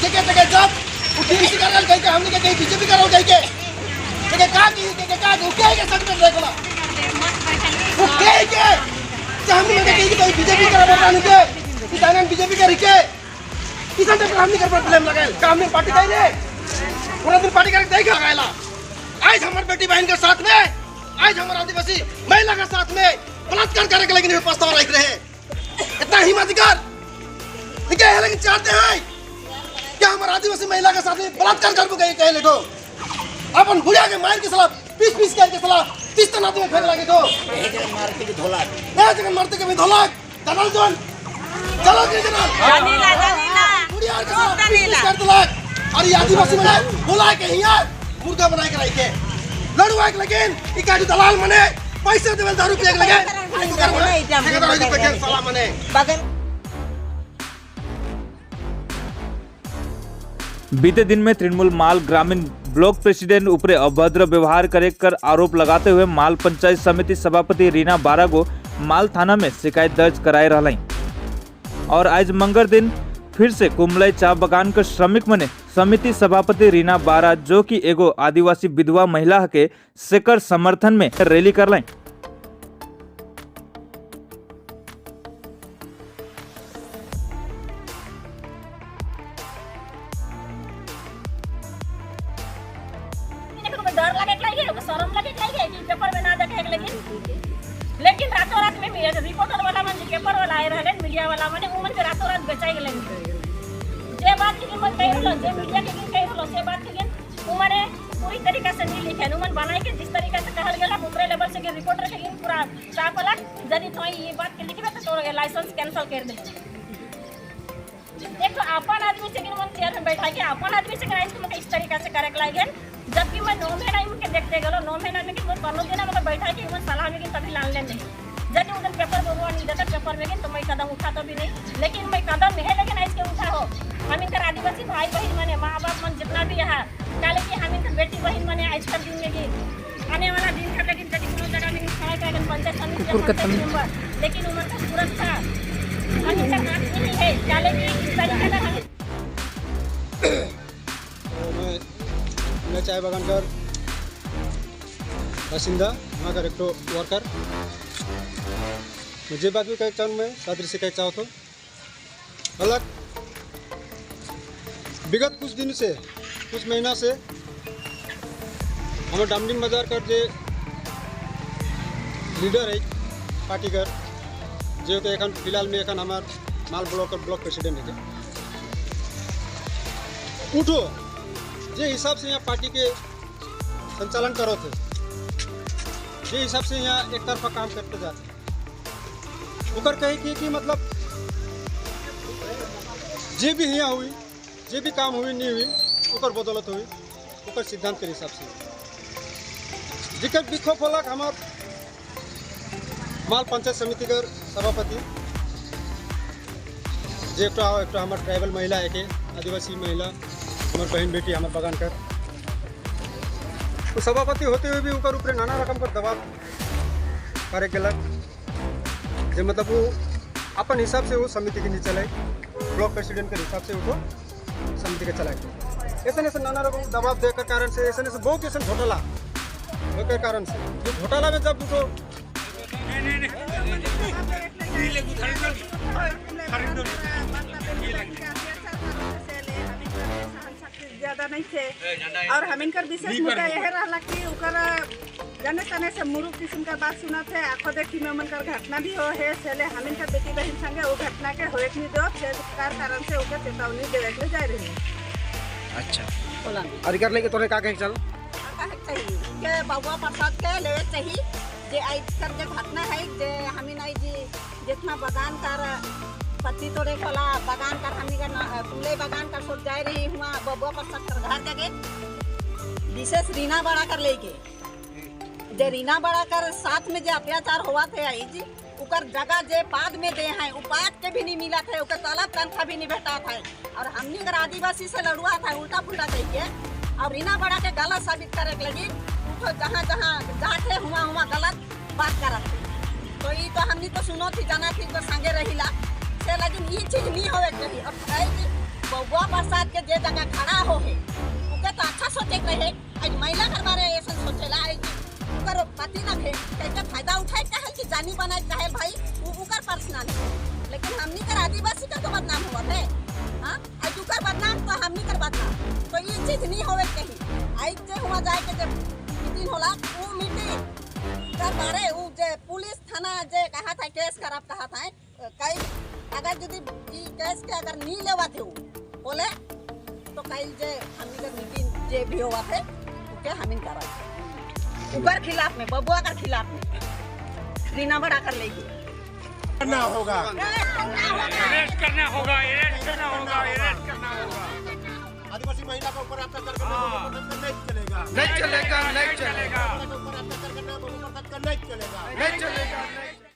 जगह जगह जब टीएमसी करल कह के हमनी के कहीं बीजेपी करल कह के के का की के का के के सर्टिफिकेट देखला वो के के हमनी के कहीं कहीं बीजेपी करल बतानी के किसान बीजेपी कर के किसान तक हमनी कर पर ब्लेम लगाएल का हमनी पार्टी कहीं रे पूरा दिन पार्टी करके देख लगाएला। आज हमार बेटी बहन के साथ में, आज हमार आदिवासी महिला के साथ में बलात्कार करे के लेकिन प्रस्ताव रख रहे हैं। इतना हिम्मत कर क्या है, लेकिन चाहते हैं क्या हमारे आदिवासी महिला के साथ में बलात्कार कर गए कहे लेटो अपन बुढ़िया के मार के साला पीस पीस के साला 30 तना में फेंक लागे तो मारते के धोलाक ए जगन मारते के भी धोलाक दलाल जोन चलो के जना जानीला जानीला बुढ़िया के साला पीस पीस कर धोलाक। और ये आदिवासी मने बुला के हिया मुर्गा बना के रखे लड़ुआ के, लेकिन इकाडी दलाल मने पैसे देवे दारू पिए के लगे साला मने। बीते दिन में तृणमूल माल ग्रामीण ब्लॉक प्रेसिडेंट ऊपर अभद्र व्यवहार करे कर आरोप लगाते हुए माल पंचायत समिति सभापति रीना बारागो माल थाना में शिकायत दर्ज कराए रहा। और आज मंगल दिन फिर से कुमलई चा बगान के श्रमिक मने समिति सभापति रीना बारा जो कि एगो आदिवासी विधवा महिला के सेकर समर्थन में रैली कर लाई। डर लगे लगे, शर्म लगे लगे कि पेपर में ना देखे, लेकिन रातों रात में रिपोर्टर वाला मन पेपर वाला आए रहे मीडिया वाला मन उमन के रातों रात बेचाई गेलन। जे बात के मन कहि रहलो, जे मीडिया के कहि रहलो से बात के उमने पूरी तरीका से नहीं लिखे, उमन बनाई के जिस तरीका से कहल गेला ऊपरे लेवल से के रिपोर्टर के पूरा साफ वाला यदि तो ये बात के लिखबे तो तोर लाइसेंस कैंसिल कर दे। देखो अपन आदमी से मन चेयर में बैठा के अपन आदमी से कराइस के इस तरीका से करे के लागे, जबकि मैं 9 महीना इनके देखते गलो 9 महीना में कि मैं कोनो दिन मतलब बैठा के इवन सलाह में कि तभी लान ले नहीं। यदि उधर पेपर बरुआ नहीं देता पेपर में तो मैं कदम उठा तो भी नहीं, लेकिन मैं कदम है लेकिन इसके उठा हो। हम इनकर आदिवासी भाई बहन मने माँ बाप मन जितना भी है काले कि हम इनकर बेटी बहन मने आज कर दिन में कि आने वाला दिन था, लेकिन यदि कोनो जगह में खड़ा कर पंचायत समिति मेंबर लेकिन उनका सुरक्षा हम इनका हाथ नहीं है काले कि इस तरीके का हम मैं चाय बागान का बासिंदा, वहाँ का एक वर्कर। मुझे बात भी कह चाहूँ मैं सादरी से कह चाहो तो अलग विगत कुछ दिन से कुछ महीना से हमारे डामडिम बाजार का जो लीडर है पार्टी कर जो तो एखन फिलहाल में एखन हमार माल ब्लॉक ब्लॉक प्रेसिडेंट है उठो जे हिसाब से यहाँ पार्टी के संचालन करो थे, जे हिसाब से यहाँ एक तरफा काम करते जाते उकर कहे कि मतलब जे भी यहाँ हुई जे भी काम हुई नहीं हुई उकर बदौलत हुई उकर सिद्धांत के हिसाब से जिकर विक्षोभ होलक हमार माल पंचायत समिति कर सभापति जे एक हमार ट्राइबल महिला है के आदिवासी महिला हमार बहन बेटी हमार बगान कर तो सभापति होते हुए भी उनका ऊपर नाना रकम का दबाव करे के लग जे मतलब वो अपन हिसाब से वो समिति के नहीं चलाए ब्लॉक प्रेसिडेंट के हिसाब से वो समिति के चलाए ऐसे ऐसे नाना रकम दबाव देकर कारण से ऐसे ऐसे बहुत ऐसे घोटाला के कारण से जो घोटाला में जब उठो ज्यादा नहीं थे और हम इनकर विशेष मुद्दा यह रहा कि उकर जाने तने से मुरुख किस्म का बात सुना थे आँखों देखी में उनकर घटना भी हो है से हम इनकर बेटी बहन संगे वो घटना के होए नहीं दो से कारण से ओके चेतावनी देवे के जा रही है। अच्छा अधिकार लेके तोरे का कहे चल चाहिए के बबुआ प्रसाद के लेवे चाहिए जे आई कर जे घटना है जे हमी नहीं जी जितना बगान कर पत्ती तोड़े वाला बगान कर हमनी का कुमले बगान कर सोच जाए रही हुआ बबुआ प्रसाद कर घर जगह विशेष रीना बड़ा कर लेके जे रीना बड़ा कर साथ में जे अत्याचार हुआ थे आई जी उकर जगह जे बाद में दे हैं उपाद के भी नहीं मिला थे उकर तलब तनख्वाह भी नहीं भेटा था और हमनी कर आदिवासी से लड़ुआ था उल्टा पुल्टा कह के और रीना बड़ा के गलत साबित करे के लगी तो जहाँ जहाँ जाते हुआ हुआ गलत बात करत थे तो ये तो हमनी तो सुनो थी जाना थी तो संगे रहीला से लेकिन ये चीज नहीं होवे चाहिए। और बबुआ प्रसाद के जे जगह खड़ा हो है उके तो अच्छा सोचे के रहे। आज महिला कर बारे ऐसा सोचेला, आज उकर पति ना थे कैसे फायदा उठाए चाहे कि जानी बनाए चाहे भाई वो उकर पर्सनल है, लेकिन हमनी कर आदिवासी का तो बदनाम हुआ है। हाँ, आज उकर बदनाम तो हमनी कर बदनाम, तो ये चीज नहीं होवे कहीं। आज जे हुआ जाए के जे मीटिंग होला वो मीटिंग कर बारे वो जे पुलिस थाना जे कहा था केस खराब कहा था कई अगर यदि ई केस के अगर नहीं लेवा थे वो बोले तो कई जे हमनी कर मीटिंग जे भी हुआ थे ओके हमीन करा ऊपर खिलाफ में बबुआ कर खिलाफ में रीना बड़ा कर लेगी। करना होगा। अरेस्ट करना होगा, अरेस्ट करना होगा, अरेस्ट करना होगा। आदिवासी महिला के ऊपर अत्याचार करना नहीं चलेगा, नहीं चलेगा, नहीं चलेगा, ऊपर अत्याचार करना नहीं चलेगा, नहीं चलेगा।